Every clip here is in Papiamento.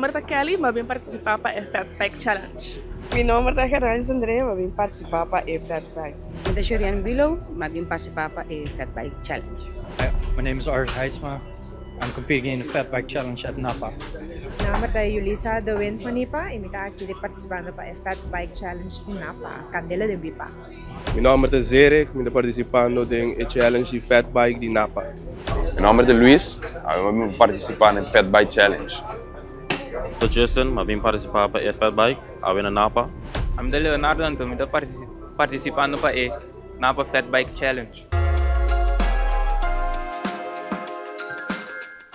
nomber ta Kelly, mi a bin participa pa e Fat Bike Challenge. Mi nomber ta Geraldine Andrea, mi a bin participa pa e Fat Bike. Mi ta Shurianne Bilo, mi a bin participa pa e Fat Bike Challenge. Hi, my name is Art Heidsma. I'm competing in the Fat Bike Challenge at Napa. Mi nomber ta Yulisa de Wind van Nipa y mi ta aki participando pa e Fat Bike Challenge di Napa, Candela den Bipa. Mi nomber ta Zerik, mi ta participando den e challenge di Fat Bike di Napa. Mi nomber ta Luis, ami a participa den Fat Bike Challenge. Mi ta Justin, mi a bin participa pa e Fat Bike awe na Napa. Ami ta Leonardo anto mi ta participando pa e Napa Fat Bike Challenge.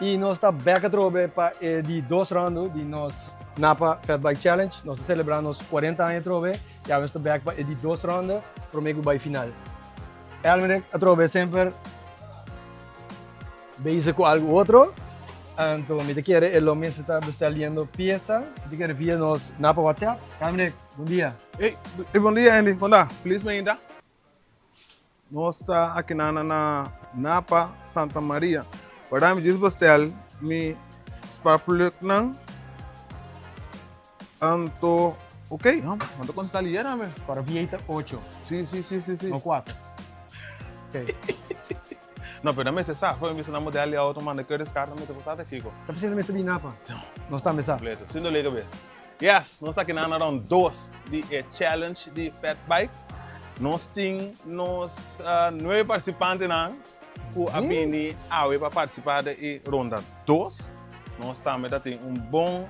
Y nos ta bek atrobe pa e di dos rondo di nos Napa Fat Bike Challenge. Nos ta celebra nos 40 aña atrobe y awe nos ta bek pa e di dos ronde prome cu bay final. Elmerick atrobe semper bezig cu algo otro. Anto mi ta kere e lo mester ta besteliendo pieza. Mi ta kere via nos Napa WhatsApp. Elmerick, bon dia. Hey, bon dia Andy, con ta? Feliz mainta. Nos ta akinana na Napa, Santa Maria. Ora mi djis bestel mi sparplugnan. Anto, ok, no, no ta contesta lier tambe. Para V8 ocho. Si, si, si, si, si. No cuatro. Ok. No, pero nan mester sa, for mi bisa nan model di auto manda Curtis Carter mester por sa ta kiko. Ta pensando mester bin Napa? No. Nos tambe sa. Completo, sin dolé cabes. Yes, nos ta akinan na round dos di e challenge di Fat Bike. Nos tin nos nuebe participantenan cu a bini awe pa participa den e ronda dos. Nos tambe ta tin un bon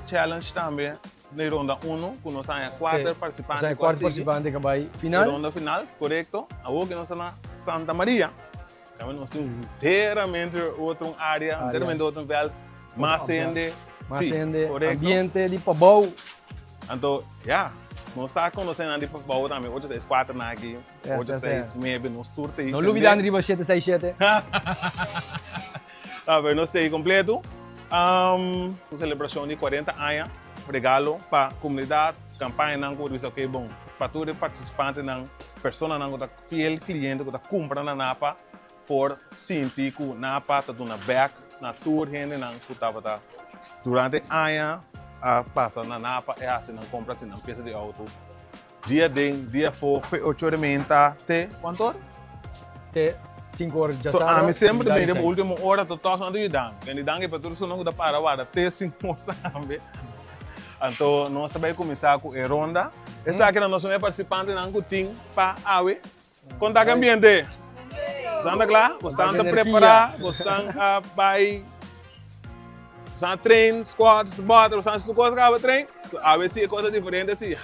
challenge tambe den ronda uno cu nos haña cuater participante cu a sigui e ronda final, corecto. Awor cu nos ta na Santa Maria. Tambe nos tin enteramente otro área, enteramente otro veld, mas hende. Mas hende, ambiente di pabou. Anto, ya, nos ta conoce nan di pabou tambe, ocho seis cuatro nan aki, ocho seis nuebe, nos tur ta No lubida riba shete seis shete. A ver, nos ta ahi completo. Un celebracion di cuarenta aña, regalo pa comunidad, campañanan cu bisa, ok, bon, pa tur e participantenan, personanan cu ta. Fiel cliente cu ta cumpra na Napa por sinti cu Napa ta duna bek na tur hendenan cu tabata durante aña a pasa na Napa e haci nan compra haci nan pieza di auto dia den dia afo fe ocho ora menta te cuanto ora? Te cinco ora djasabra. So ami semper ta bini riba ultimo ora ta tok nan ta yuda mi. Kendi danki pa tur esunnan cu ta para warda te cinco ora tambe. Anto nos ta bay cuminsa cu e ronda. Esakinan nos primer participantenan cu tin. Pa awe. Kon ta ambiente? Bosan ta kla? Bosan ta prepara? Bosan a bai? Bosan a train squats, bòter, bosan hasi tur kos kaba train? So awe si e kos ta diferente si.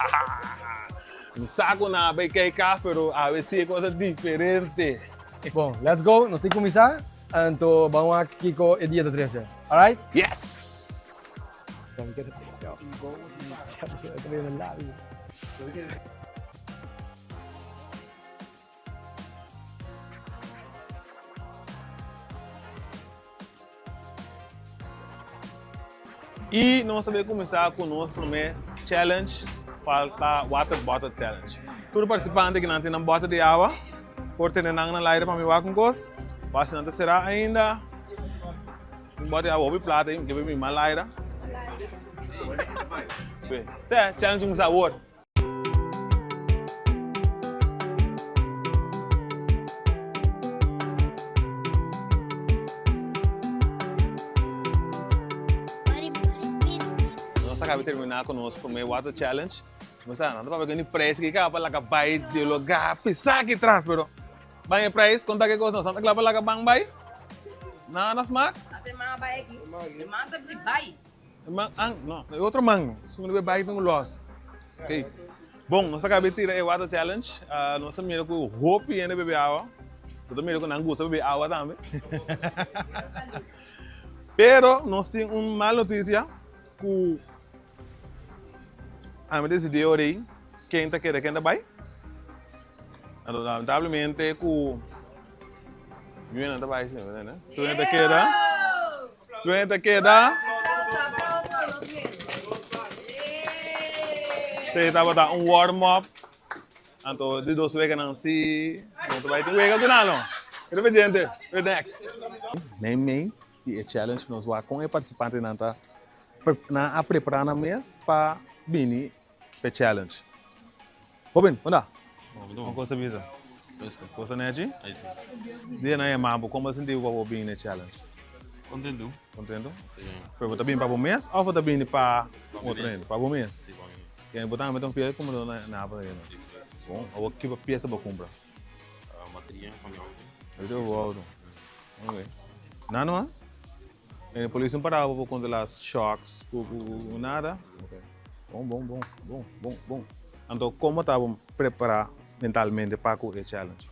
Mi sa ku nan a bai kai kas pero awe si e kos ta diferente. Bon, let's go. Nos tin kuminsá. Anto ban wak kiko e dia ta trese. Alright? Yes! I nos ta bay cuminsa cu nos prome challenge cual ta water bottle challenge. Tur participante ki nan tin nan bottle di awa por tene nan na laira pa mi wak un cos. Wak si nan ta cera ainda. Un bottle di awa hopi plata mi ke bay mi mal laira. Challenge cuminsa awor. Nos a caba di termina cu nos prome water challenge. Bo sa, nan ta papia cu ni prijs ki caba pa laga bay dialoga pisa aki tras, pero ban e prijs, conta ke cos nos nan ta cla pa laga ban bay? Nan a smaak? E man an, no, e otro man. Esun riba e bike tin un los. Ok. Bon, nos a caba di tira e water challenge. Nos a mira cu hopi hende bebe awa. Bo ta mira cu nan gusta bebe awa tambe. Pero nos tin un mal noticia cu ami decidi ora ei ken ta keda ken ta bai. Anto lamentablemente cu mi ta bai si, ne? Tur hende ta keda. Tur ta keda. Sí, tabata un warm up. Anto di dos weganan sí, no ta bai tin wega ku nan no. Keda pendiente, we next. Mei mei di e challenge nos wak kon e partisipantenan ta. nan a prepara nan mes pa bini p'e challenge. Hoben, kon ta? Kon kos ta bisa? Kos ta nechi? Dia nan yama bo, kon bo a sinti bo pa bo bini n'e challenge? Kontentu. Kontentu? Si. Pero bo ta bini pa bo mes òf bo ta bini pa otro hende? Pa bo mes? Si, pa mi mes. Kende bo tambe ta un fiel kumpradó na Apple ayina? Si, si. Bon, awor ki piesa bo kumpra? Bateria pa mi auto. Bateria pa bo auto. Ok. Nada mas? E polis no paraba pa controla shocks cu cu nada? Ok. Bon, bon, bon, bon, bon, bon. Anto como ta bo prepara mentalmente pa cu e challenge?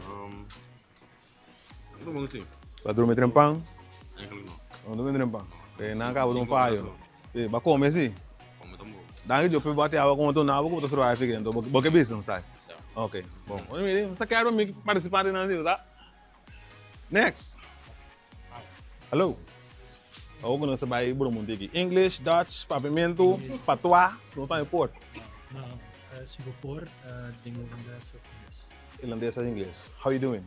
Um, no bon si. Ba drumi trempan? Eigenlijk no. No drumi trempan. E nan caba un fayo. E ba come si? Come tampoco. Danki Dios pe bo a te awa como tu nabo cu bo ta survive again. Bo ke bisa, no sta? Sa. Ok, bon. Sa kero mi participante nan si, sa? Next. Hallo. Awor ku nos ta bai broma un tiki. English, Dutch, Papiamentu, Patois, nos ta por. No, si bo por, den Holandes of Ingles. Holandes of Ingles. How you doing?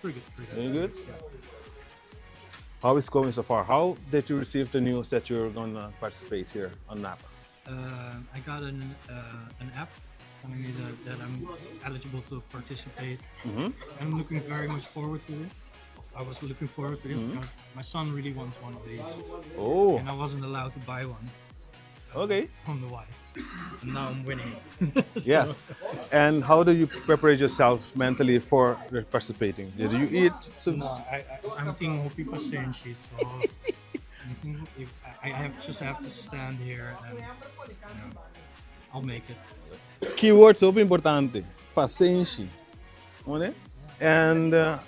Pretty good, pretty good. Doing good? Yeah. How is going so far? How did you receive the news that you're gonna participate here on NAPA? I got an an app telling me that, that I'm eligible to participate. I'm looking very much forward to this. I was looking forward to this because my son really wants one of these, Oh, and I wasn't allowed to buy one from the wife. And now I'm winning it. Yes. And how do you prepare yourself mentally for participating? Did you eat? Some No, I'm thinking hopi pasenshi, so I'm thinking if I just have to stand here and I'll make it. Keywords hopi importante. Pasenshi. One? And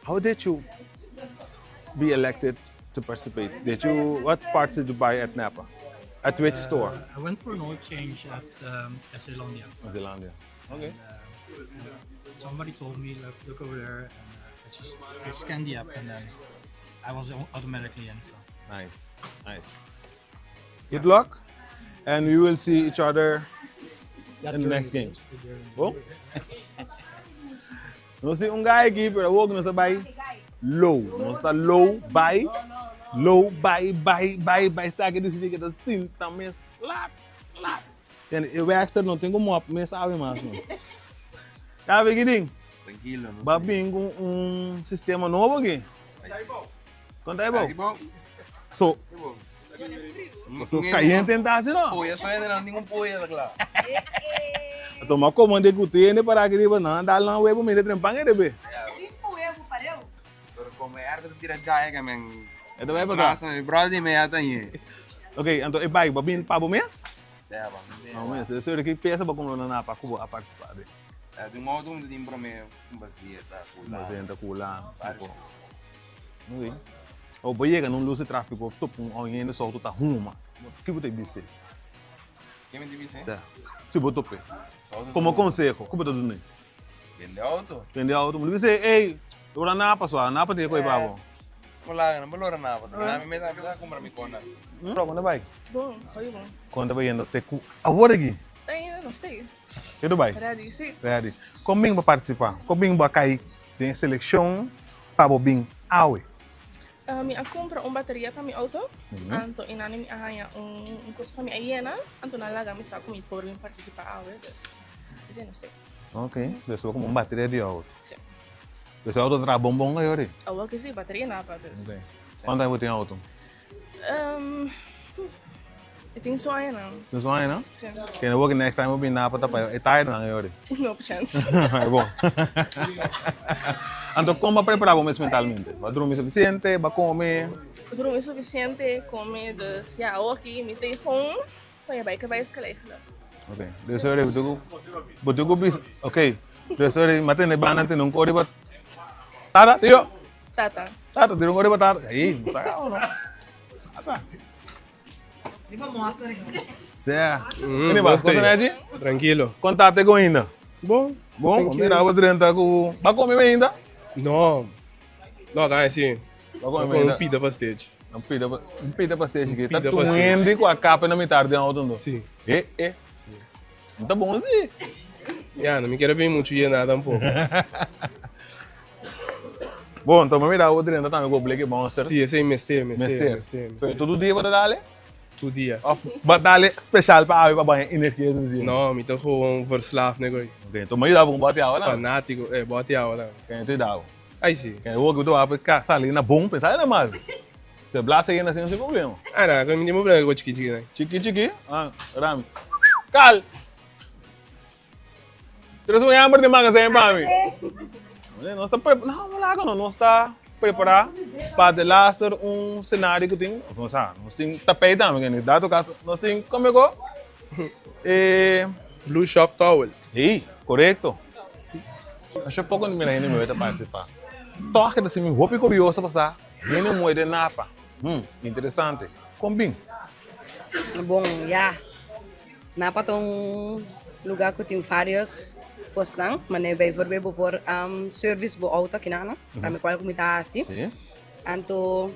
how did you be elected to participate? Did you what parts did you buy at Napa? At which store? I went for an oil change at Zeelandia. Zeelandia. Okay. And, somebody told me, look over there, and I scanned the app, and then I was automatically in. So. Nice, nice. Good luck, and we will see each other in the next games. Bon? Nos tin un guy aki, pero awor nos ta bai low. Nos ta low, bai, low, bai, bai, bai, bai. Sa ke disidí ke ta sinta mes plat, plat. Tende, e Wexter no tin ku mop mes awe mas no. Ya, Vikitin? Tranquilo, no Ba bin ku un sistema nobo aki. Kon ta e bou? So, so cayente ta así no? Poya so no ningún poya ta kla. Toma comande ku tiene para aki riba nan dal nan huevo mira tren pan e debe. Sin huevo pareu. Pero como e arco ta tira gaya ke men. E ta bai pa atrás. Mi brother di me ya ta nye. Ok, anto e bai ba bin pa bo mes? Sea pa mi. Pa bo mes. Eso ki pesa ba kumpra na napa ku bo a participa de? Di un auto mi ta tin prome un basieta kula. Basieta kula. Ok. O bo yega na un lus di tráfiko top un un hende su auto ta huma. Ki bo ta bis'é? Ke mi ta bis'é? Ya. Si bo top'é. Komo konseho, ku bo ta dun'é? Bende auto. Bende auto. Bo ta bis'é, ey, lora napa sua, napa tin e koe pa bo. Bo laga nan, bo lora napa. Mi mes a kumpra mi kona. Bro, kon ta bai? Bon, hopi bon. Kon ta bayendo te ku awor aki? Ainda no sé. Ke ta bai? Ready, si. Ready. Kon bin bo partisipá? Kon bin bo a kai den e selekshon pa bo bin awe? Mi a kumpra un bateria pa mi outo, anto i nani mi a haña un kos pa mi a yena, anto nan laga mi sa ku mi por bin partisipá awe, dus esei nos te. Ok, dus bo kumpra un bateria di outo. Si. Dus e outo ta traha bon bon ayori? Awor ke si, bateria napa, dus. Ok. Kuantu aña bo tin outo? E tin su añanan. Tin su añanan? Si. Kende bo ke next time bo bin napa ta pa e tire nan ayori? No chance. E bon. Anto kon bo a prepara bo mes mentalmente? Bo a drumi sufisiente? Bo a kome? Drumi sufisiente, kome, dus ya awor aki mi ta home pa e bai kabes kalegla. Ok, dus ora bo tin ku bo tin ku bisa ok, dus ora mi a tende banda tende un kos riba tata tio. Tata. Tata, tira un kos riba tata. Ey, bo sa kaba no. Tata. Riba mostra. Sea. Kende ba? Konta Neji? Tranquilo. Kon tata e ainda? Bon. Bon, mira bo drenta ku. Ba kome ainda? No. No, ta si. Ba kome ainda. Un pida pastechi. Un pida, un pida pastechi ki ta tur hende ku a kapa na mitar den auto ndo. Si. E, e. No ta bon si. Ya, no mi kere bin muchu yena tampoco. Bon, anto mi mira bo drenta tambe ku Bliki Monster. Si, esei mester, mester, Mester. mester, Pero mester. tur dia bo ta dale? Tur dia. Of bo dale special pa awe pa baña energia suficiente? No, mi ta gewoon verslaafd na gooi. Ok, anto mi a yuda bo ku bòt di awa tambe? Fanátiko, eh, bòt di awa tambe. Ken ta yuda bo? Ai si. Ken bo ku ta wak pa sali na bon, pensa na mal. Se blasa yena sin sin problema. Ah, no, mi tin problema ku chiki chiki nan. Chiki chiki? Ah, rami. Kal! Tres un hamber di magazijn pa mi. Nos ta pre no, no laga no, nos ta prepara pa de laster un scenario ku tin, nos sa, nos tin tapijt tambe, ke dato kaso, nos tin, kome ko? Eh, Blue shop towel. Hey, korekto. Masha poko mira hende muhé ta partisipá. Tòg ke ta sinti mi hopi kurioso pa sa hende muhé den Napa. Hmm, interesante. Kon bin? Bon, ya. Napa ta un lugá ku tin vários kosnan, manera bijvoorbeeld bo por service bo outo akinan, tambe kual ku mi ta hasi. Anto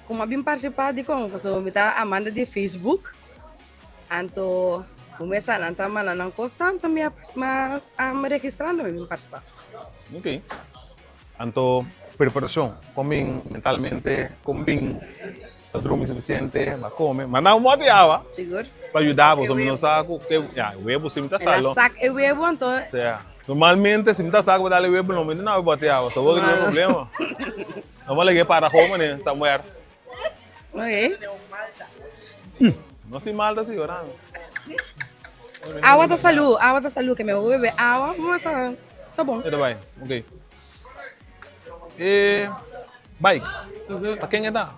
komo a bin partisipá dikon? Pasobra mi ta amante di Facebook, anto bo mes sa nan ta manda nan kosnan, anto mi a registrá anto mi a bin partisipá. Ok. Anto preparashon, kon bin mentalmente, kon bin ta drumi sufisiente, ba kome, manda un bòt di awa. Sigur. Pa yuda bo, mi no sa ku ke, ya, e webu si mi ta sa lo. El a sak e webu anto. Sea, normalmente si mi ta sa ku bo dal e webu no mi ta duna bo bòt di awa, so bo tin problema. No bo lege para homen somewhere. Ok. No si malta si ora. Awa ta salu, awa ta salu, ke mi bo bebe awa, masa ta bon. E ta bai, ok. E bike, pa ken e ta?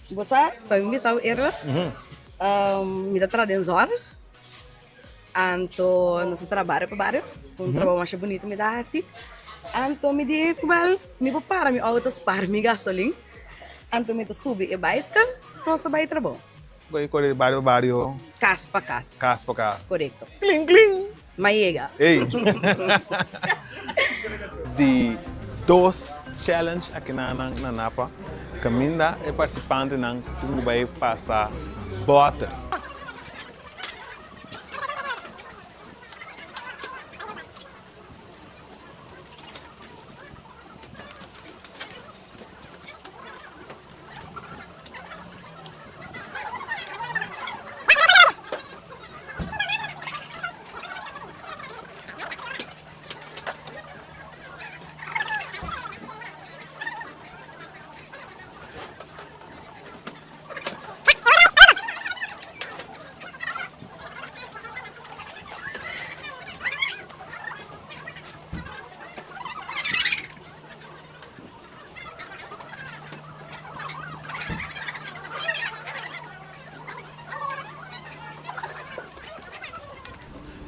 Bo sa, pa mi bisa bo eerlijk, mi ta traha den zorg, anto nos ta traha bario pa bario, un trabou masha bunito mi ta hasi, anto mi di wel, mi por para mi auto spar mi gasolin, anto mi ta subi e baiskel, nos ta bai trabou. Bai kore bario pa bario. Kas pa kas. Kas pa kas. Korekto. Klin klin. Ma yega. Ey. Di dos challenge akinanan na Napa kaminda e partisipantenan tin ku bai pasa bòter.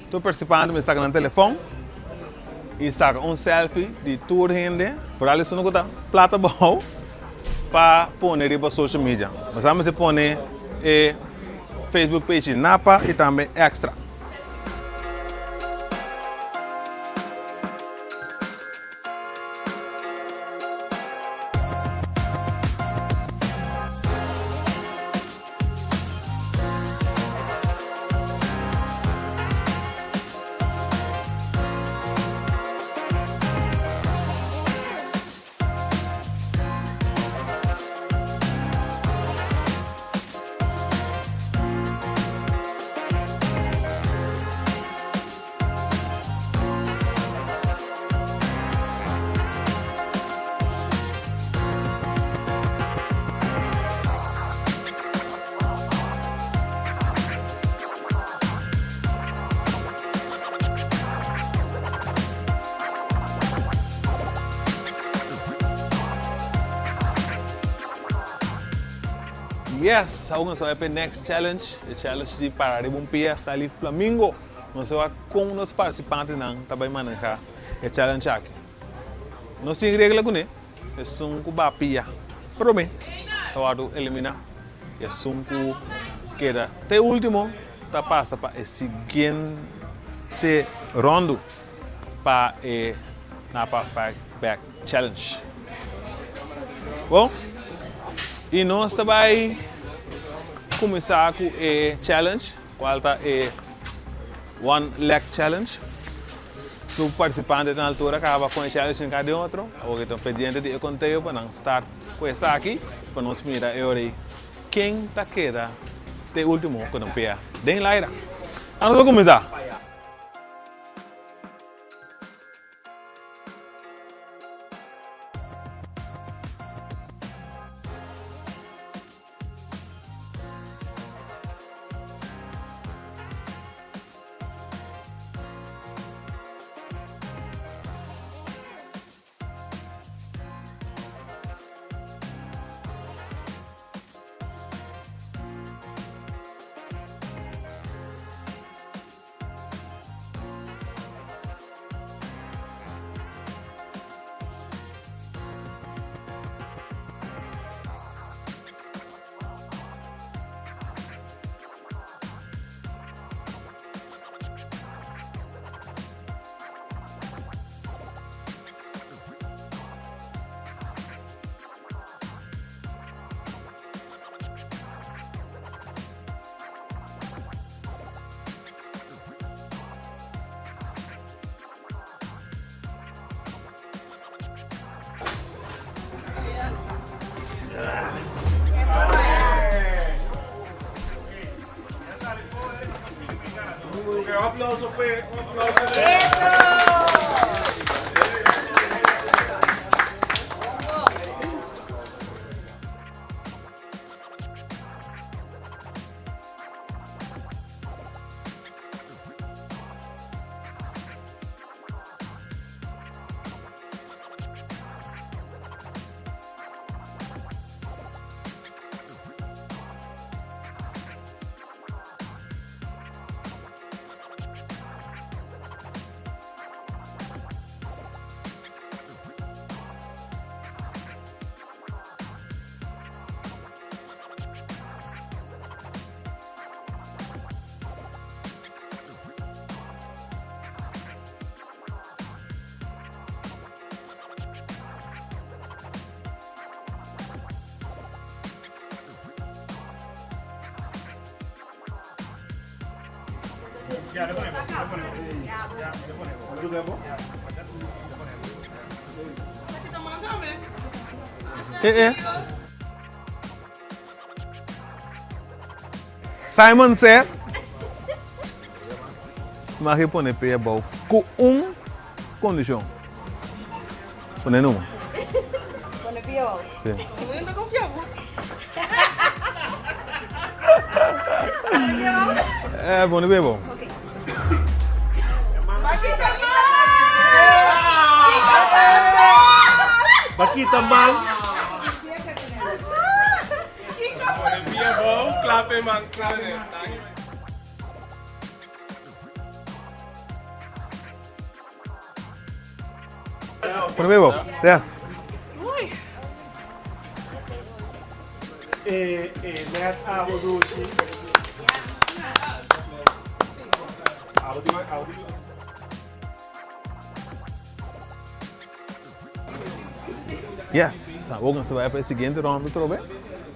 Tur participante mester saca nan telefon y saca un selfie di tur hende, vooral esun cu ta plata abao, pa pone riba social media. Bo mester pone e Facebook page di Napa y tambe Extra. Yes! Awo nos ta bai pa e next challenge, e challenge di para riba un pia sta li flamingo. Nos ta wak kon nos partisipantenan ta bai maneha e challenge aki. Nos tin regla kuné, esun ku ba pia promé ta wòrdu eliminá i esun ku keda te último ta pasa pa e siguiente ròndu pa e Napa Fight Back Challenge. Bon, i nos ta bai kuminsá ku e challenge. Cual ta e One Leg Challenge. Tur participante ta na altura caba con e challenge den cada otro. Awor ta pendiente di e conteo pa nan start cu esaki pa nos mira e ora ey ken ta keda te ultimo cu nan pia den laira. Nos a cuminsa! Simon said, Mag e pone pie abou ku un kondishon. Pone numa. Pone pie abou? Si. Mi no ta konfia bo. Pone pie abou? Eh, pone pie abou. Ok. Bakita man! Bakita man! Pone pie abou, klape man, klape. Pone pie abou. Yes. E e net abo dushi. Abo di abo di. Yes, awor nos ta bai pa e siguiente ronda atrobe.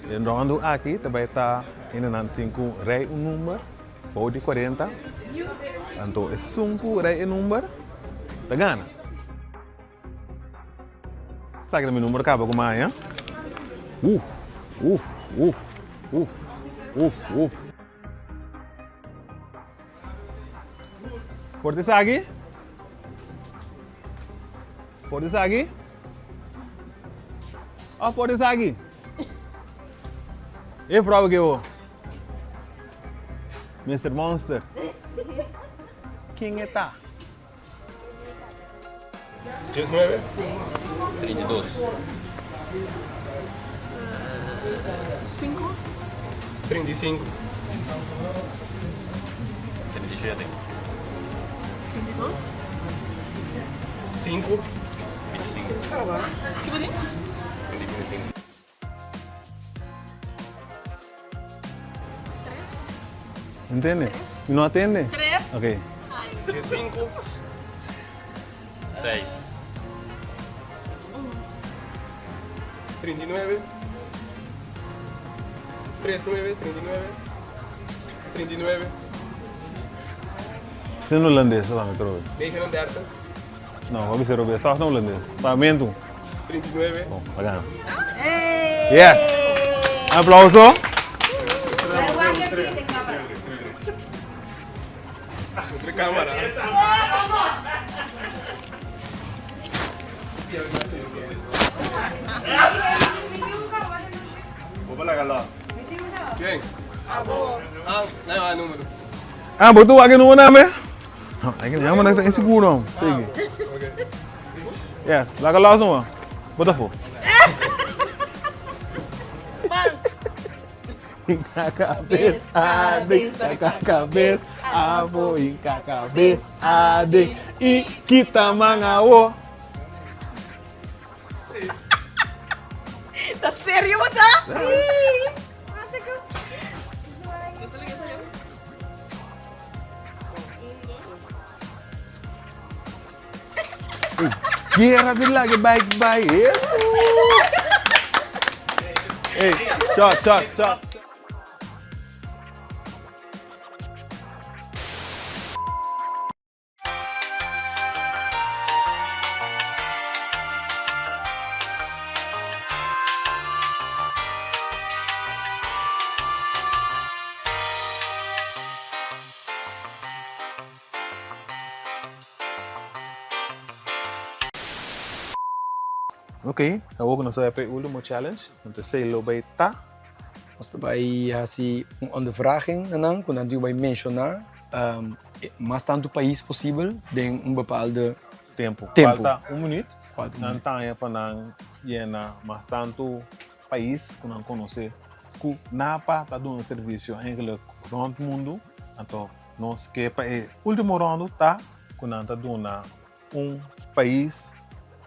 E ronda aki ta bai ta hendenan tin ku rei un number bou di 40. Anto esun ku rei e number ta gana. Esaki ta mi number kaba ku maña. Uf, uf, uf, uf, uf, uf. Por ta esaki? Por ta esaki? Of por ta esaki? E vrouw ke ho. Mister Monster. Ken e ta? 19. 32. 5. 35. 37. 22. 5. 25. Kiko di? 25. Entende? Mi no atende? Tres. Ok. 5. 6. 39. 39, 39. 39. Sin holandes, ta mi trobe. 39. No, bo a bisa robes. Tòg na hulandes. Pamentu. 39. Bon, a gana. Yes! Aplauso. Bo pa laga los. Ken? Abo. Ah, nee, ah, número. Ah, bo tu wak e número name? Ay, que llama na inseguro. Sige. Yes, laga los numa. Bota fo. Inca cabeza, de, saca cabeza, abo, inca cabeza, de, y quita manga, Ta serio bo ta? Sí. Guerra di lage bike bai. Hey, shot, shot, shot. Ok, awor ku nos a bai pa e ultimo challenge, entonces esei lo bai ta. Nos ta bai hasi un ondervraging na nan ku nan tin ku bai menshoná mas tantu pais posibel den un bepaalde Tempu. tempu. Falta un minuut. Falta un Nan minuut. taña pa nan yena mas tantu pais ku nan konosé ku Napa ta duna servisio eigenlijk rònt mundu. Anto nos ke pa e ultimo ròndu ta ku nan ta duna un pais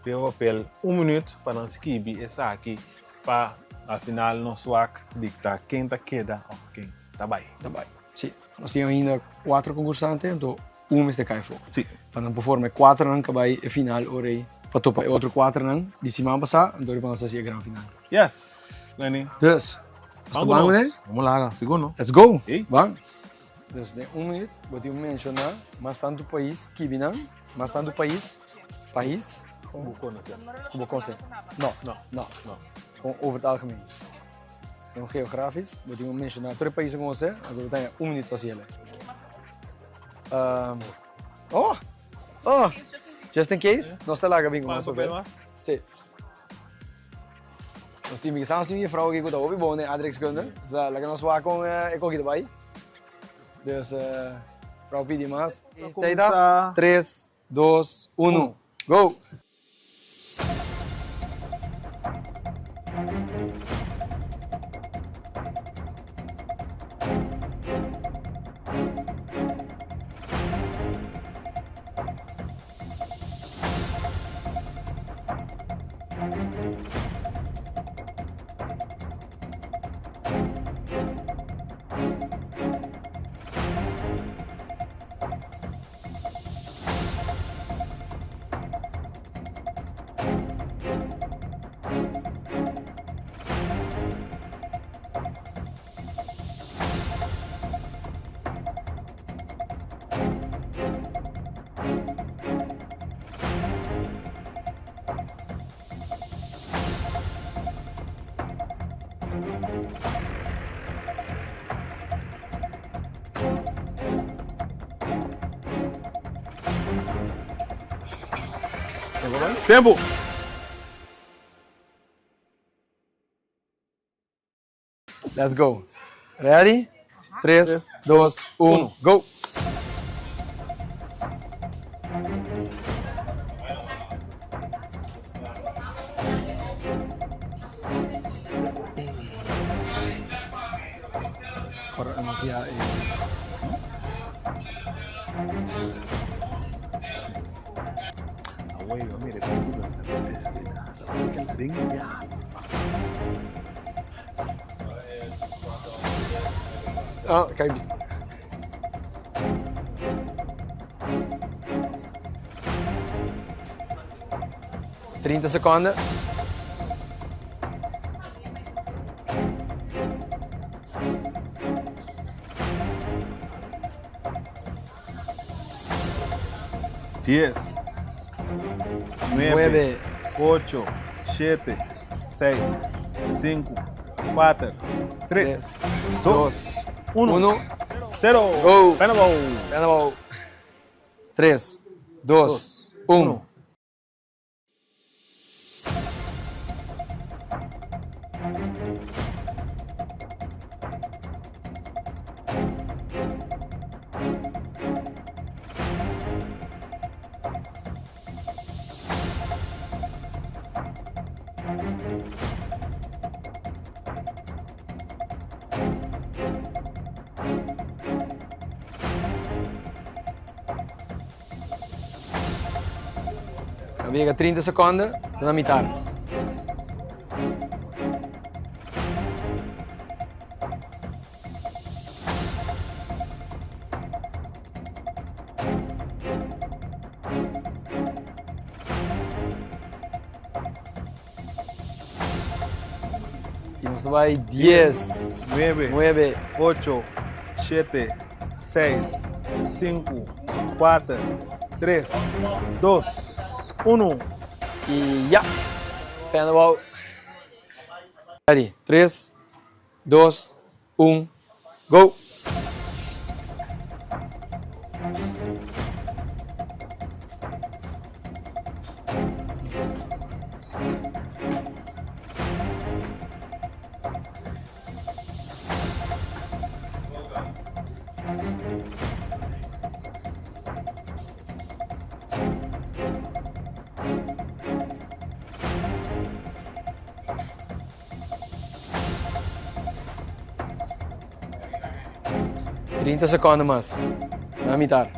riba papel un minuut pa nan skibi esaki pa al final nos wak dikta ken ta keda of ken ta bai. Ta bai, si. Nos tin ainda kuater konkursante, anto un mester kai afó. Si. Pa nan por forma e kuaternan ka bai e final ora ei pa topa e otro kuaternan di siman pasá, anto riba nos hasi e gran final. Yes, Lenny. Dus, nos ta ban ku ne? Vamos laga, sigur no? Let's go! Ey. Ban. Dus den un minuut bo tin menshoná mas tantu pais kibinan, mas tantu pais, pais Ku bo konosé. ku bo konosé. No, No. no. No. Gewoon over het algemeen. Gewoon geografisch, bo tin ku menshoná tur e paisnan ku bo konosé, anto bo ta haña un minuut pa hasi elei. Oh! Oh! Just in case, nos ta laga bin ku mas papel. Sí. Nos tin bisa nos tin un juffrouw aki ku ta hopi bon den aardrijkskunde. Dus laga nos wak kon e koki ta bai. Dus vrouw pidi mas. Tijd af. Tres, dos, uno, go! Tempo! Let's go. Ready? Tres, dos, un, go! Score anuncia e. Awor yo mira Ah, kijk. 30 seconden. 10. 9, 8, 7, 6, 5, 4, 3, 2, 1, 0. Go! Pena bou! Pena bou! 3, 2, 1. Ska yega 30 seconde, ta na mitar. Y nos ta bai 10, 9, 9, 8, 7, 6, 5, 4, 3, 2, 1. Y ya! Pena bou. Ready, 3, 2, 1, go! 30 seconde mas. Na mitar.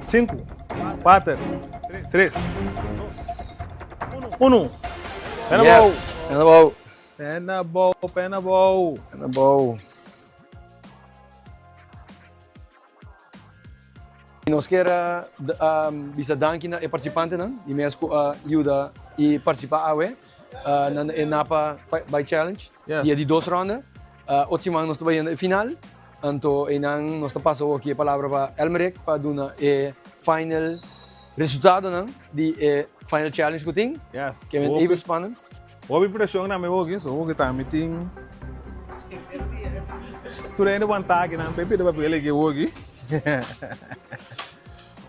5, 4, 3, 1. Pena Yes, pena bou. Pena bou, pena bou. Pena bou. Nos kier a bisa danki na e participantenan di mes cu a yuda y participa awe na e Napa Bike Challenge. Yes. Dia di dos ronda. Otro siman nos ta bai yendo e final. Anto einan nos ta pasa awor aki e palabra pa Elmerick pa duna e final resultadonan di e final challenge cu tin. Yes. Ke men even spannend. Hopi presion na mi hoki, so hoki ta mi tin tur hende wanta aki nan pe pidi papel aki hoki.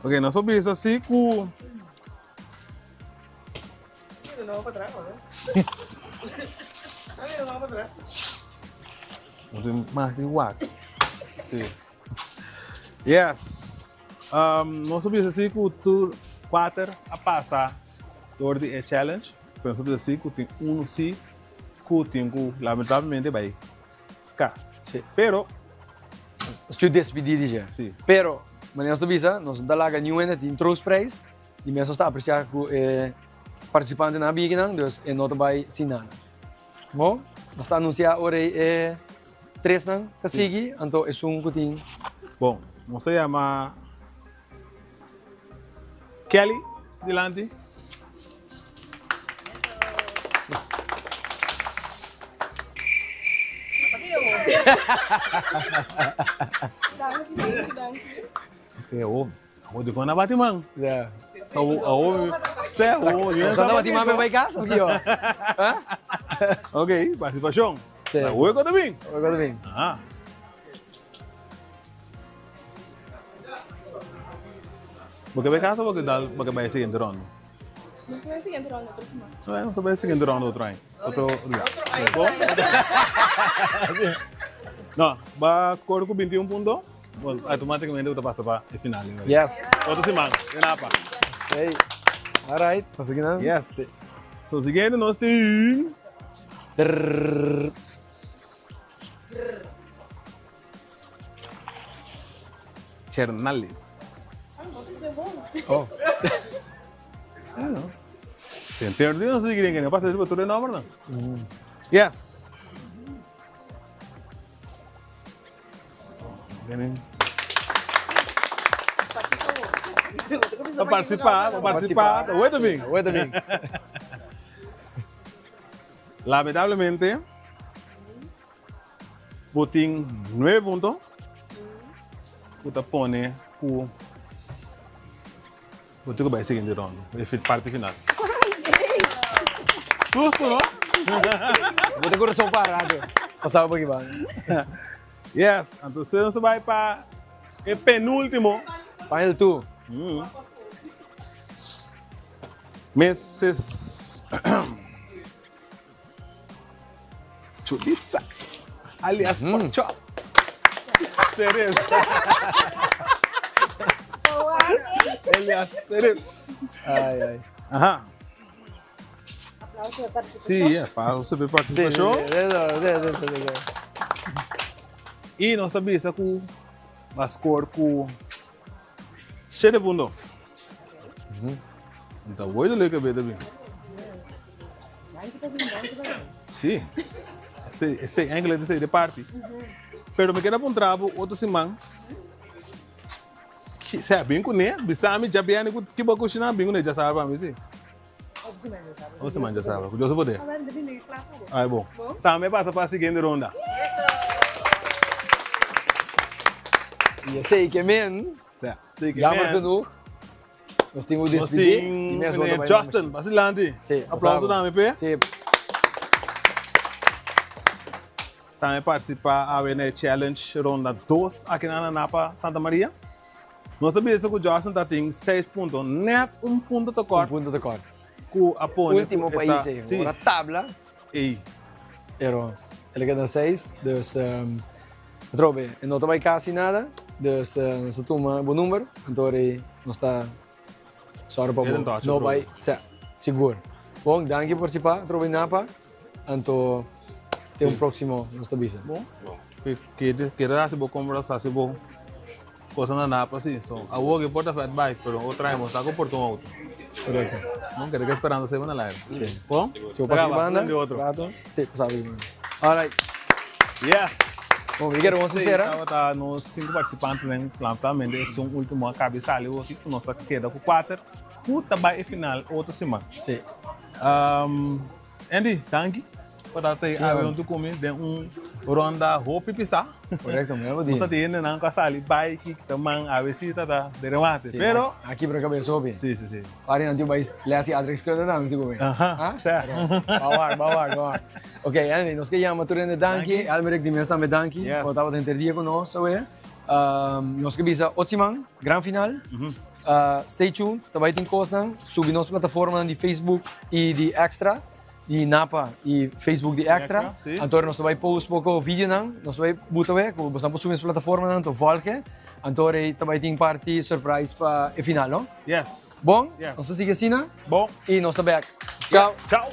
Ok, nos por bisa si ku Nos tin mas di wak. Si. Yes. Nos por bisa si ku tur kuater a pasa door di e challenge. Pero nos por bisa si ku tin uno si ku tin ku lamentablemente bai kas. Si. Pero. Nos tin despidi di dje. Si. Pero, manera nos ta bisa, nos no ta laga niun hende tin troostprijs. Di mes nos ta aprecia cu e participantenan a bini akinan, dus e no ta bay sin nada. Bo, nos ta anuncia ora ei e tresnan ta sigui, anto esun cu tin. Bon, nos ta yama Kelly dilanti. Awo di kon a bati man. Yeah. Awo awo se awo Nos anda bati man pe bai cas of kio? Ha? Ok, participashon. Sí, Awo e bin. Awo e bin. Aha. Bo ke bai casa o bo ke dal bo ke bai e siguiente ronda? Nos ta bai e siguiente ronda otro siman. Nos ta bai e siguiente ronda otro aña. Otro lugar. Bo? No, ba score ku 21 punto, bo automaticamente bo ta pasa pa e final. Yes. Otro siman, den apa. Hey. All right. Nos sigui nan? Yes. So siguiente nos tin. Drrrr. Chernales. Oh. Ten perdi no sé quién que pasa tipo tu nombre no. Yes. Vienen. Pa partisipá, pa partisipá. Wait a min. Wait a min. Lamentablemente, bo tin nuebe punto ku ta pone ku bo tin ku bai e siguiente ronda, e parti final. Susto, no? Bo ta kurason para rato. Pasaba por aki banda. Yes, entonces nos ta bai pa e penúltimo. Final two. Mrs. Chulisa, alias Pork Chop. Perez. Elias Perez. Ai, ai. Aha. Aplauso pa partisipashon. Sí, aplauso pa partisipashon. Sí, sí, sí, sí, sí, sí. I nos a bisa ku a score ku shete punto. Nta woy de leuke beta bin. Sí. Esei, esei eigenlijk esei de party. Pero mi keda puntra bo otro siman. Ki, sea, bin kuné, bisa mi djabièrnè ku ki bo a kushiná, bin kuné djasabra pa mi, si. Otro siman djasabra. Otro siman djasabra, ku Dios su poder. Ah, bueno, depende di kla pa bo. Ai, bon. Bon. Tambe pasa pa siguiente ronda. I esei ke men. Sea, esei ke Jammer men. genoeg. Nos tin ku Nos despidí. tin Di mes bo ta meneer bai Justin, pasa dilanti. Sí, Aplauso tambe p'e. Sí. Tambe partisipá awe na e challenge ronda dos aki na Napa Santa Maria. Nos ta bisa ku Justin ta tin seis punto, nèt un punto ta kòrt. Un punto ta kòrt. Ku a pone ku Último e ta. pais ei, Sí. ora tabla. Ei. Pero el a keda na seis, dus atrobe e no ta bai kasi nada, dus nos ta tuma bo number, anto rei nos ta sòru pa bo no bai, sa, sigur. Bon, danki pa partisipá atrobe Napa, anto te un próksimo nos ta bisa. Bon, keda hasi bo kompras, hasi bo Cosa na Napa si. So, awor ke por ta fat bike, pero otro aña bo sa ku por ta un auto. Correcto. No kere ke esperando sema na laira. Si. Bon? Si bo pasa ki banda, Di otro. rato. Si, pasa ki banda. Alright. Yes. Bon, mi kere bon Esei sincera. tabata nos sinku partisipantenan. Lamentablemente esun ultimo a kabi sali hopi ku nos ta keda ku kuater ku ta bai e final otro siman. Si. Andy, danki pa ta tei awe huntu ku mi den un ronda hopi pisá. Korekto, mi abo di. Nos ta tin hendenan ku a sali bai ki ta man awe si ta ta den remate. Sí, Pero. A kibra kabes hopi. Sí, sí, sí. Pari nan tin bai les di aardrijkskunde tambe si ku mi. Aha, sa. Ba wak, ba wak, ba wak. Ok, Andy, nos ke yama tur hende danki. Elmerick di mes tambe danki. Yes. Ku tabata henter dia ku nos awe. Nos ke bisa otro siman, gran final. Stay tuned, ta bai tin kosnan. Subi nos plataformanan di Facebook i di Extra, di Napa i Facebook di Extra. Anto nos ta bai post poko videonan, nos ta bai buta wek, ku boso por subi nos plataformanan, anto volge. Anto rei ta bai tin parti surprise pa e final, no? Yes. Bon? Yes. Nos ta sigui asina. Bon. I nos ta bek. Chao. Chao.